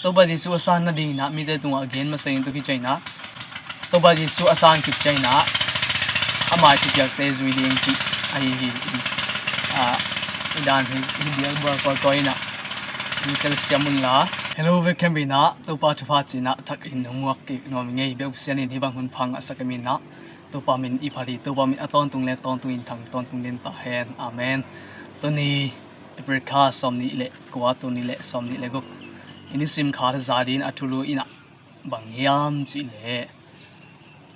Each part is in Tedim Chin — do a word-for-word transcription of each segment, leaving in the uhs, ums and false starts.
Topa Jesu a san nadingin ah mite tungah a gen masa in tuk hi ciangin ah, Topa Jesu a san kik ciangin ah, ama i thupiakte zui ding cih ahi hi. Ah, i dan hi, hi bial bual kawikawi in ah, mi telsiam unla. Hello, vekhem in ah Topa thupha cih in ah thakin hong muak kik nuam ing ei. Biakbuk Sian in hih bang hun pha ngahsak a min ah, Topa min i phat hi. Topa min a tawntung le tawntung in thang tawntung den ta hen. Amen. Tuni April kha sawmnih le kua, tul nih le sawmnih le guk. I nisim kha thaza dingin a thulu in ah bang hiam cih leh,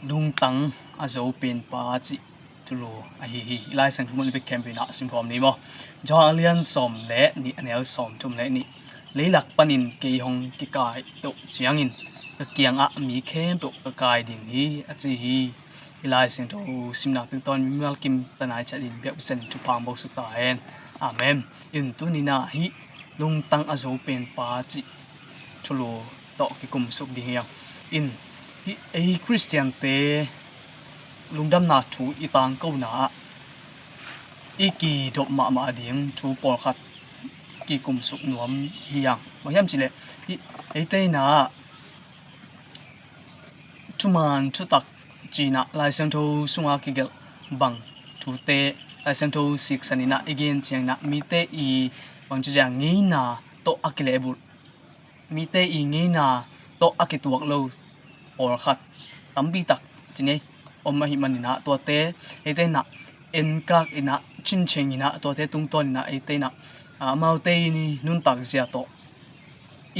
lungtang a zo penpa cih thulu ahi hi. I Lai Siangtho mun bek khempeuh in ah simkhawm ni maw. Johan a lian sawm le nih, a neu sawmthum le nih. Leilak panin kei hong kikai toh ciangin ka kiangah mi khempeuh ka kai ding hi, a ci hi. I Lai Siangtho simna tungtawn mimal kim tanai ciat in Biakbuk Sian in thupha hong bawlsak ta hen. Amen. In tuni in ah hih lungtang a zo penpa cih thulu tawh kikumsuk ding hi hang. In hih ei Khristiante lungdamna thu i tangkona ah i kidop mahmah ding thu pawlkhat kikumsuk nuam hi hang. Bang hiam cih leh, hih eite in ah thuman thutak ci in ah Lai Siangtho sunga kigelh bang thute Lai Siangtho siksan in ah i gen ciangin ah mite i bangci ciang ngeina tawh a kilehbulh, mite i ngeina tawh a kituak lo pawlkhat tampi tak ci ngei om ahih manin ah tuate eite in ah enkak in ah, cincin in ah, tuate tungtawn in ah eite in ah, ah, amaute i nuntak zia tawh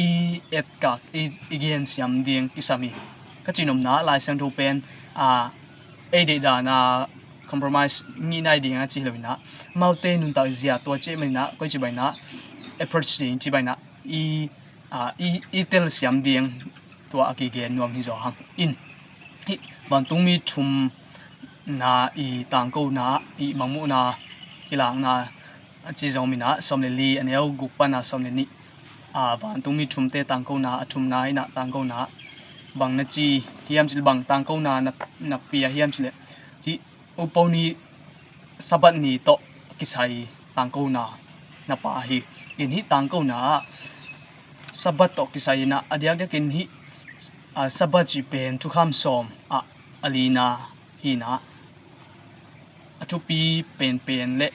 i etkak, i, i gensiam ding kisam hi. Ka cihnopna ah Lai Siangtho pen, ah, ei deihdan a compromise ngih nai ding a ci hi lo in ah, amaute nuntak zia tua ci ahih manin ah, koi ci bang in ah, approach ding ci bang in ah, i, ah, i, i telsiam ding tua a kigen nuam hi zaw hang. In hih vantungmi thumna i tangkona, i mangmuhna, i lakna a ci zong in ah, sawm le li, a neu guk pan a sawm le nih. Ah, vantungmi thumte tangkona, a thumna in ah tangkona bang na ci hiam cih leh, bang tangkona na, na pia hiam cih leh, hih upo ni, Sabbath ni tawh kisai tangkona na pia hi. In hih tangkona ah Sabbath tawh kisai in ah, a diakdiakin hih, ah, Sabbath cih pen thukham sawm ah a lina hi in ah, a thupi penpen le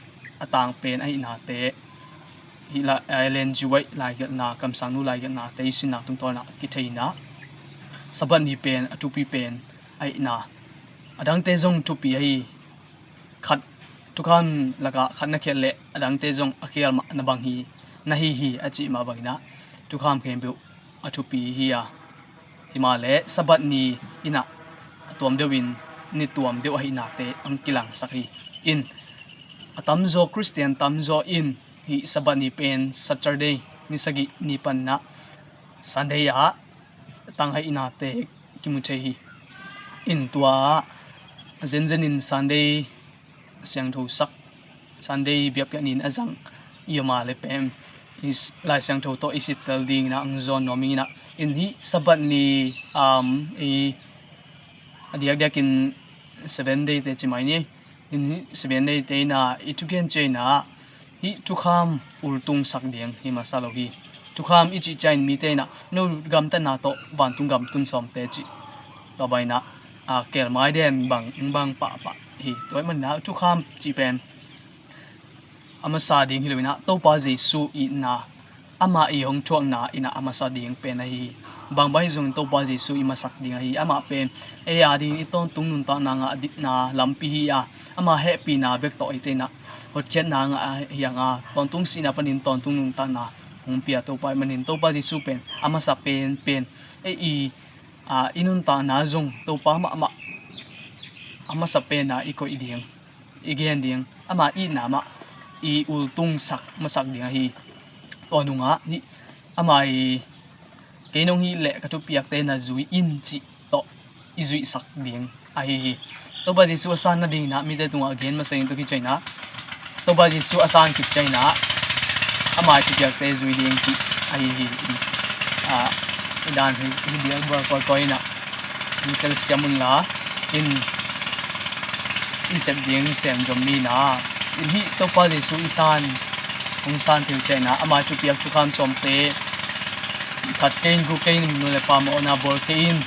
a tangpen ahihnate, hih la, Ellen G. White laigelhna, kamsangnu laigelhnate i sinna tungtawn ah kithei in ah, Sabbath ni pen a thupi pen ahihna, a dangte zong thupi ahi, khat, thukham lakah khat na khialh leh a dangte zong a khial mah na bang hi, na hi hi a cih mah bangin ah, thukham khempeuh a thupi hi a, himahleh Sabbath ni in ah a tuam deuh in, ni tuam deuh ahihnate hong kilangsak hi. In a tamzaw, Khristian tamzaw in hih Sabbath ni pen Saturday, ni sagih ni pan in ah Sunday ah tang ahihnate kimu thei hi. In tua ah zenzen in Sunday siangthosak, Sunday biakpiak ni in a zang i om a leh pen, i s-, Lai Siangtho tawh i sittel dingin ah hong zawn nuam ing in ah. In hih Sabbath ni, um, i, a diakdiakin Seventh Day te ci mai ni. In hih Seventh Day te in ah i thugen ciang in ah, hih thukham ultungsak ding hi masa lo hi. Thukham i cih ciangin mite in ah, no gamtatna tawh vantung gam tun sawmte cih, tua bang in ah, a, kelmai den bang, bang pahpah hi. Tua ahih manin ah thukham cih pen a masa ding hi lo in ah, Topa Jesu itna, amah i hong thuakna in ah a masa ding pen ahi hi. Bangbang hi zongin Topa Jesu i masak ding ahi hi. Amah pen ei a dingin i tawntung nuntakna ngah dingna lampi hi a, ama hehpihna bek tawh eite in ah hotkhiatna ngah ahi hang a, tawntung sihna panin tawntung nuntakna hong pia Topa ahih manin, Topa Jesu pen a masa penpen, ei i, a, i nuntakna zong Topa mahmah a masa pen a i koih ding, i gen ding, ama itna mah i ultungsak masak ding ahi. Tua nungah hih ama i, kei nong hih leh ka thupiakte na zui in cih tawh i zuihsak ding ahi hi. Topa Jesu a san nadingin ah mite tungah a gen masa in tuk hi ciangin ah, Topa Jesu a san kik ciangin ah, ama i thupiakte zui ding cih ahi hi. Ah, i dan hi, hi bial bual kawikawi in ah, mi telsiam unla, in i sep ding sem zom ni in ah, in hih Topa Jesu i san, hong san thei uh ciangin ah, ama i thupiak thukham sawmte That kei in, gu kei in, nu le pa mawhna bawl kei in.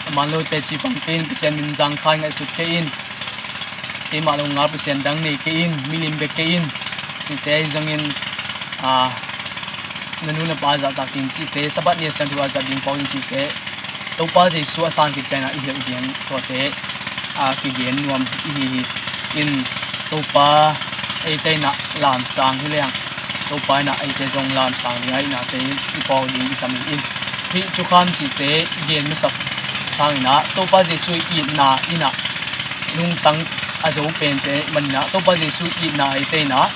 A man lote cih pang kei in, Pasian min zangkhai ngaihsut kei in. Keimah lo ngal Pasian dang nei kei in, milim bek kei in, cihte ahi zongin, a, na nu na pa zahtak in cihte, Sabbath ni a siangtho a zat ding phawk in cihte, Topa Jesu a sang khit ciangin ah i hilh ding tuate, a, kigen nuam i hi hi. In Topa eite in ah lamsang hi leng, Topa in ah eite zong lamsang ding a ihnate i phawk ding i sam hi. In hih thukham cihte i gen masak sangin ah Topa Jesu itna in ah lungtang a zo pente manin ah Topa Jesu itna eite in ah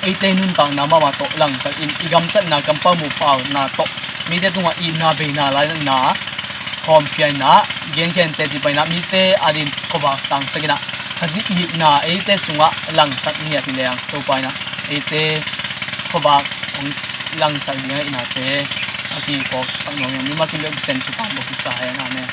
eite nuntakna mahmah tawh langsak in i gamtatna, kampau muhpauna tawh mite tungah itna beina lainatna hawmkhia in ah genkhia in teci pai in ah mite adingin khuavak tangsak in ah Khazih itna eite sungah langsak ngiat hi leng Topa in ah eite khuavak hong langsak ding a ihnate a kiphawksak nuam hi. Mimal kim bek Pasian thupha bawl kik ta hen. Amen.